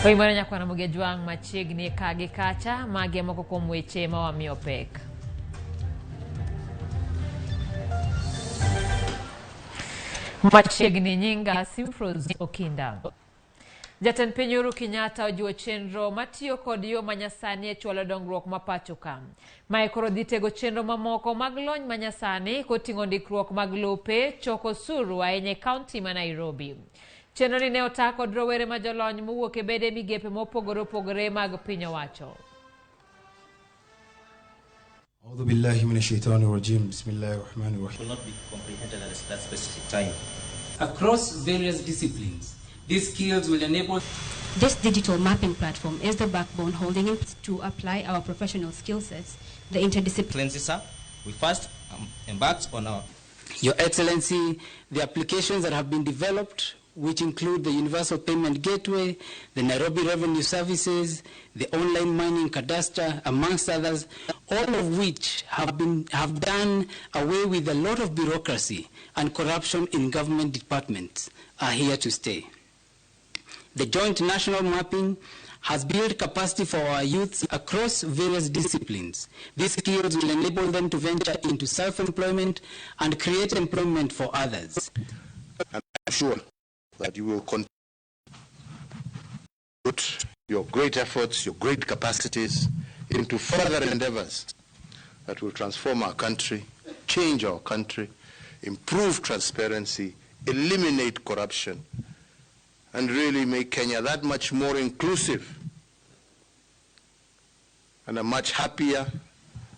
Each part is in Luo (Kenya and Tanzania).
Oimore nyakwara Mogejwang' machiegni ka gi kacha, magi e moko kuom weche ma wamiyo pek. Machiegni nyinga Simfrose Okinda. Jatend piny Uhuru Kenyatta ojiwo chenro matiyo kod yo manyasani e chwalo dongruok ma pacho ka. Mae koro dhi tego chenro mamoko mag lony manyasani koting'o ndikruok mag lope, choko osuru ahinya e kaunti ma Nairobi. Chenro ni ne ota kod rowere ma jolony mowuok e bede migepe mopogore opogore mag piny owacho. أعوذ بالله من الشيطان الرجيم بسم الله الرحمن الرحيم Will not be comprehended at that specific time. Across various disciplines, these skills will enable This digital mapping platform is the backbone holding it to apply our professional skill sets, the interdisciplinary Cleanses, sir, we first embarked on our Your Excellency, the applications that have been developed, which include the Universal Payment Gateway, the Nairobi Revenue Services, the Online Mining Cadastre, amongst others, all of which have done away with a lot of bureaucracy and corruption in government departments, are here to stay. The joint national mapping has built capacity for our youths across various disciplines. These skills will enable them to venture into self-employment and create employment for others. And I'm sure that you will continue to put your great efforts, your great capacities into further endeavors that will transform our country, change our country, improve transparency, eliminate corruption, and really make Kenya that much more inclusive and a much happier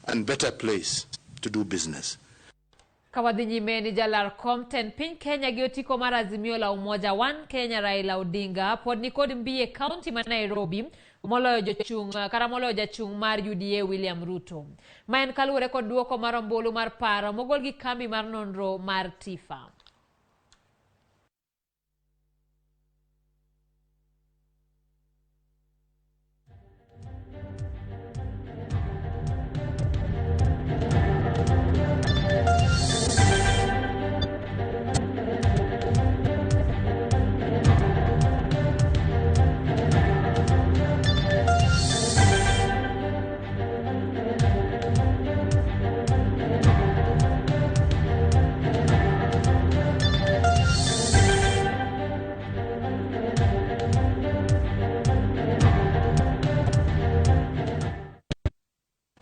and better place to do business. Ka wadhi nyime ni jalar kom tend piny Kenya gi otiko mar Azimio la Umoja One Kenya Raila Odinga pod nikod mbi e kaunti ma Nairobi moloyo jochung' kata moloyo jachung' mar UDA William Ruto. Ma en kaluwore kod duoko mar ombulu mar paro mogol gi kambi mar nonro mar TIFA.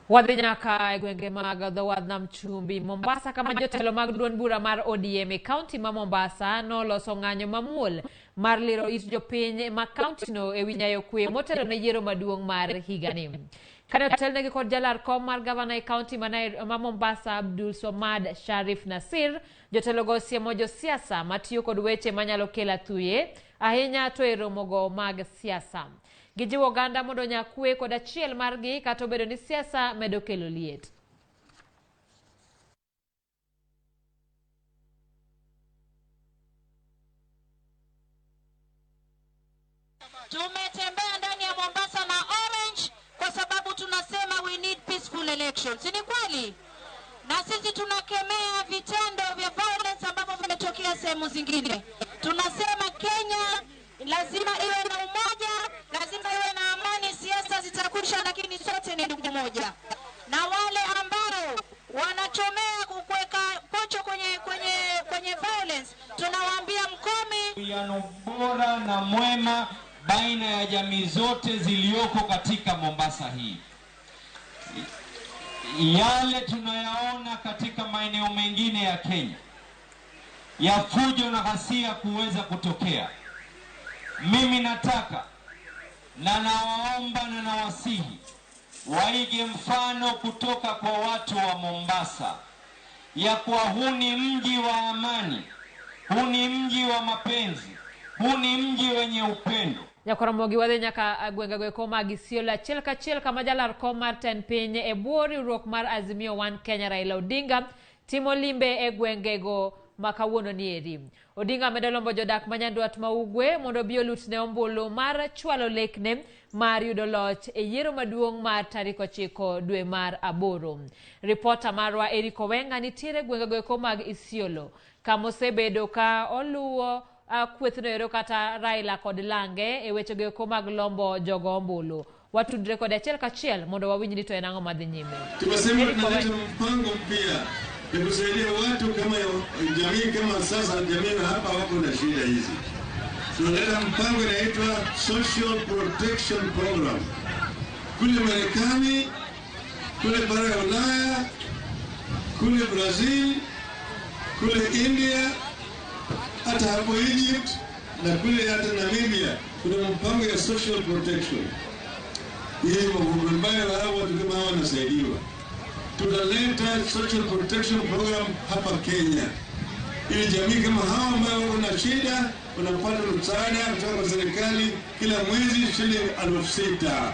Wadhi nyaka e gwenge mag dho wadh nam chumbi Mombasa kama jotelo mag duond bura mar ODM e kaunti ma Mombasa noloso ng'anyo mamuol mar liro it jopiny ma kauntino e wi nyayo kwe motelo ne yiero maduong' mar higani. Kane otelnegi kod jalar kom mar gavana e kaunti ma Mombasa Abdul Somad Sharif Nasir, jotelogo osiemo josiasa matiyo kod weche manyalo kelo athuye ahinya to e romogo mag siasa. Gijiwo oganda mondo onya kwe kod achiel margi kata obedo ni siasa medo kelo liet. Tumetembea ndani ya Mombasa na Orange kwa sababu tunasema we need peaceful elections. Si ni kweli? Na sisi tunakemea vitendo vya violence ambavyo vimetokea sehemu zingine. Tunasema Kenya lazima iwe na umoja, lazima iwe na amani. Siasa zitakwisha, lakini sote ni ndugu moja. Na wale ambao wanachomea kuweka pocho kwenye violence, tunawaambia mkome. Uwiano bora na mwema baina ya jamii zote zilizoko katika Mombasa hii. Yale tunayaona katika maeneo mengine ya Kenya ya fujo na ghasia kuweza kutokea, mimi nataka na nawaomba na nawasihi waige mfano kutoka kwa watu wa Mombasa ya kuwa huu ni mji wa amani, huu ni mji wa mapenzi, huu ni mji wenye upendo. Nyakoromogi wadhi nyaka gwenge go eko mag Isiolo achiel kachiel kama jalar kom mar tend piny e bwo riwruok mar Azimio One Kenya Raila Odinga timo limbe e gwengego ma kawuono ni eri. Odinga medo lombo jodak ma Nyandwat ma Ugwe mondo obi olutne ombulu mar chwalo lekne mar yudo loch e yiero maduong' mar tarik 9 dwe mar 8. Ripota marwa Eric Owenga nitiere gwengego eko mag Isiolo kama osebedo ka oluwo Kwethno ero kata Raila kod lange e wechego eko mag lombo jogo ombulu. Watudre kode achiel kachiel mondo wawinj ni to en ang'o madhi nyime. Tumesema tunaleta mpango mpya ya kusaidia watu kama jamii kama sasa jamii hapa wako na shida hizi. Tunaleta mpango inaitwa Social Protection Program. Kule Marekani, kule bara ya Ulaya, kule Brazil, kule India, hata hapo Egypt na kule hata Namibia kuna mpango ya social protection. Hii mambo ambayo hao watu kama hawa wanasaidiwa. Tutaleta social protection program hapa Kenya ili jamii kama hawa ambao wana shida wanapata msaada kutoka kwa serikali kila mwezi shilingi 6,000.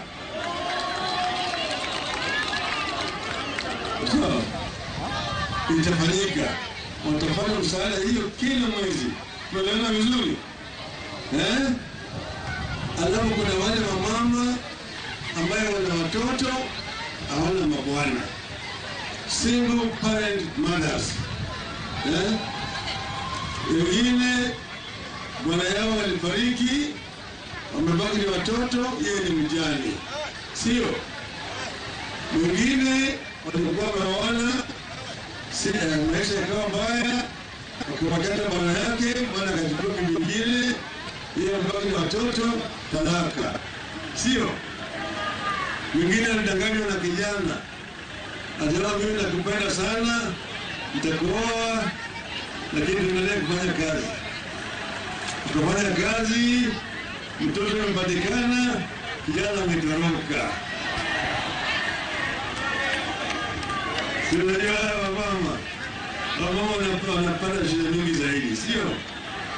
So, itafanyika, watapata msaada hiyo kila mwezi. Tunaelewana vizuri eh? Alafu kuna wale wamama ambayo wana watoto hawana mabwana, single parent mothers eh? Wengine bwana yao walifariki, wamebaki ni watoto, yeye ni mjane, sio? Wengine walikuwa wameoana, si maisha yakawa mbaya, wakipatana bwana yake, bwana akachukua bibi mwingine, yeye amebaki ni watoto, talaka, sio? Mwingine alidanganywa na kijana, alisema mimi nakupenda sana, nitakuoa, lakini tuendelee kufanya kazi. Tukafanya kazi, mtoto amepatikana, kijana ametoroka. Si unajua haya wamama, wamama wanapata shida nyingi zaidi, sio?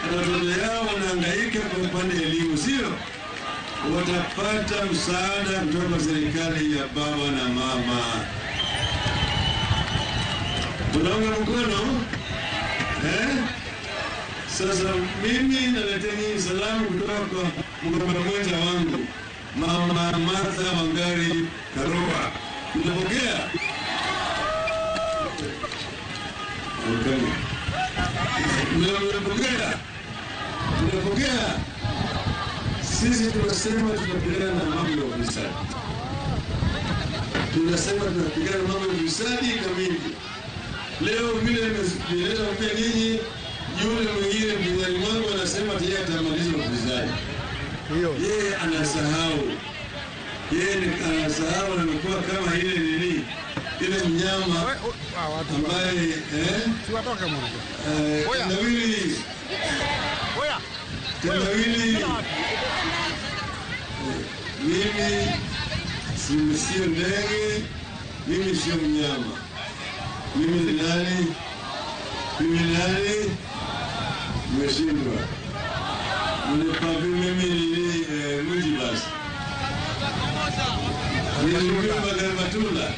Hata watoto yao wanahangaika kwa upande elimu, sio? Watapata msaada kutoka serikali ya baba na mama. Tunaunga mkono eh? Sasa mimi naletea nyinyi salamu kutoka kwa mgombea mwenza wangu Mama Martha Wangari Karua. Mnapokea? Mnapokea? Mnapokea? Sisi tunasema tunapigana na mambo ya ufisadi. Tunasema tunapigana na mambo ya ufisadi kamili. Leo vile nimeleta mpya ninyi, yule mwingine mpinzani wangu anasema yeye atamaliza ufisadi. Yeye anasahau. Yeye anasahau na amekuwa kama ile nini? Ile mnyama ambaye tendawili. Tendawili. Mimi sio ndege, mimi sio mnyama. Mimi ni nani? Mimi ni nani? Nimeshindwa. Mnipapi mimi ni mji basi. Nilimjua Garbatula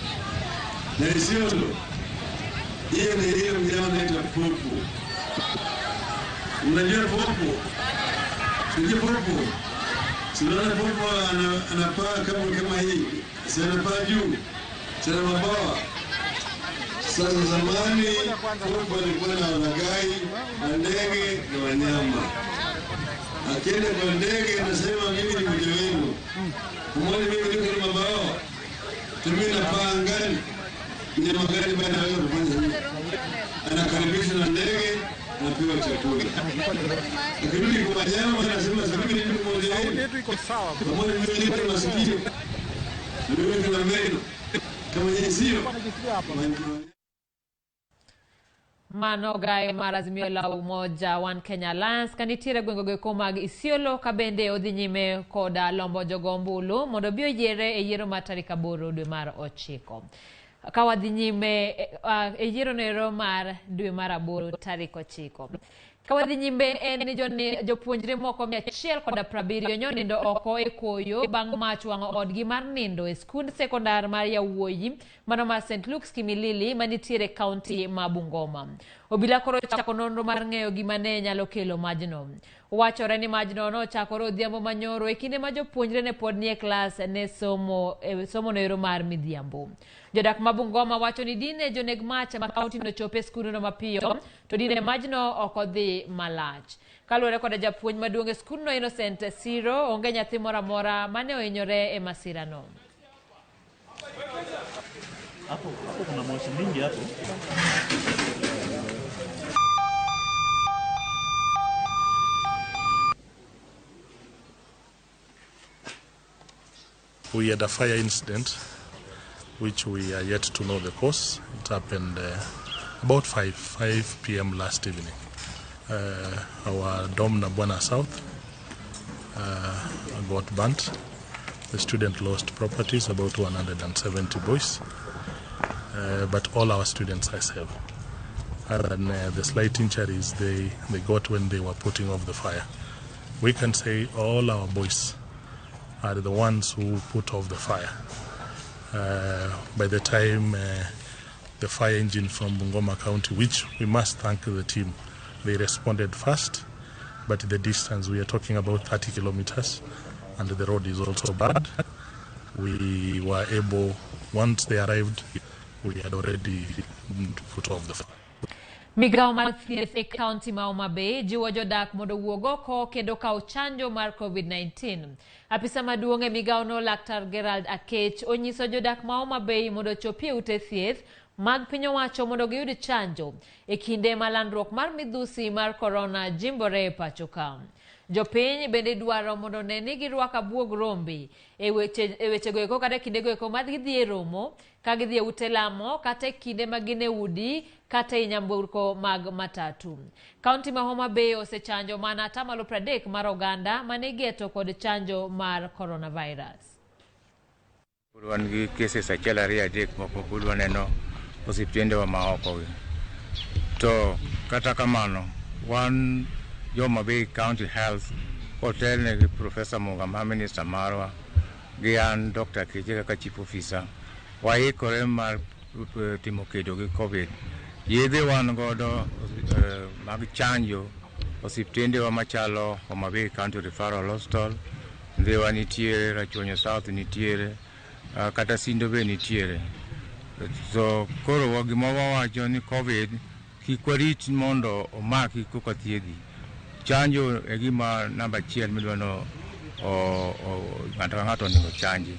na Isiolo. Hiyo ni hiyo mnyama anaitwa popo. Unajua popo? Unajua popo? Sinaona popo anapaa kama hii. Si anapaa juu. Si ana mabawa. Sasa zamani popo alikuwa na walaghai na ndege na wanyama. Akienda kwa ndege anasema mimi ni mmoja wenu. Umeona mimi niko na mabawa. Mimi napaa angani. Mnyama gani bwana anaweza kufanya hivi? Anakaribishwa na ndege, anapewa chakula. Akirudi kwa wanyama anasema mimi ni mmoja wenu. Pamoja mimi niko na masikio. Mimi niko na meno. Kama yeye sio. Mano gae mar Azimio la Umoja One Kenya Alliance kanitiere gwengego eko mag Isiolo kabende odhi nyime koda lombo jogo ombulu mondo obi oyiere e yiero mar tarik 8 dwe mar 9. Ka wadhi nyime e yiero noero mar dwe mar 8 tarik 9. Ka wadhi nyime en ni jopuonjre moko 170 nyonindo oko e koyo bang' mach wang'o odgi mar nindo e skund sekondar mar yawuoyi mano mar St. Luke's Kimilili manitiere kaunti ma Bungoma. Obila koro chako nonro mar ng'eyo gima ne nyalo kelo majno. Wachore ni majno nochakore odhiambo manyoro e kinde ma jopuonjre ne pod nie klas ne somo e somo noero mar midhiambo. Jodak ma Bungoma wacho ni dine joneg mach ma kaunti no chope e skundno mapiyo to dine majno ok odhi malach. Kaluwore koda japuonj maduong' e skundno Innocent Siro, onge nyathi moro amora mane ohinyore e masirano. Hapo hapo kuna moshi mingi hapo. We had a fire incident which we are yet to know the cause. It happened about 5 p.m. last evening. Our dorm Nabwana South got burnt. The student lost properties, about 170 boys, but all our students are safe. Other than the slight injuries they got when they were putting off the fire. We can say all our boys are the ones who put off the fire. By the time the fire engine from Bungoma County, which we must thank the team, they responded fast, but the distance, we are talking about 30 kilometers, and the road is also bad. We were able, once they arrived, we had already put off the fire. Migawo mar thieth e kaunti ma Homa Bay jiwo jodak mondo owuog oko kendo kaw chanjo mar COVID-19. Apisa maduong' e migawono Laktar Gerald Akech onyiso jodak ma Homa Bay mondo ochopi e ute thieth mag piny owacho mondo giyud chanjo e kinde ma landruok mar midhusi mar korona jimbore e pacho ka. Jopiny bende dwaro mondo ne ni girwako abuog rombe e wechego eko kata e kindego eko ma gidhi e romo, ka gidhi e ute lamo, kata e kinde ma gin e udi, kata e nyamburko mag matatu. Kaunti ma Homa Bay osechanjo mana 30% mar oganda mane igeto kod chanjo mar coronavirus. Wan gi cases 1, 2, 3 moko pod waneno osiptendewa ma oko gi. To kata kamano, wan Homa Bay County Health kotelne gi Professor Munga ma minister marwa gi an Dr. Keche kaka chief officer, waikore mar timo kedo gi COVID. Yedhe wan godo mag chanjo osiptendewa machalo Homa Bay County Referral Hospital, Ndhiwa nitiere, Rachuonyo South nitiere, kata Sindo be nitiere. So koro gima wawacho ni COVID kik warit mondo omaki koka thiedhi. Chanjo e gima namba 1 midwa no ng'ato ka ng'ato onego chanji.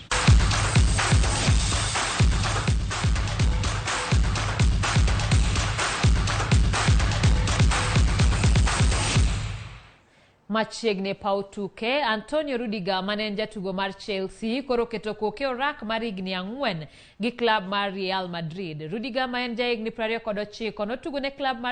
Machiegni e paw tuke, Antonio Rudiger mane en jatugo mar Chelsea koro keto koke orak mar higni 4 gi klab mar Real Madrid. Rudiger ma en jahigni 29 notugo ne klab mar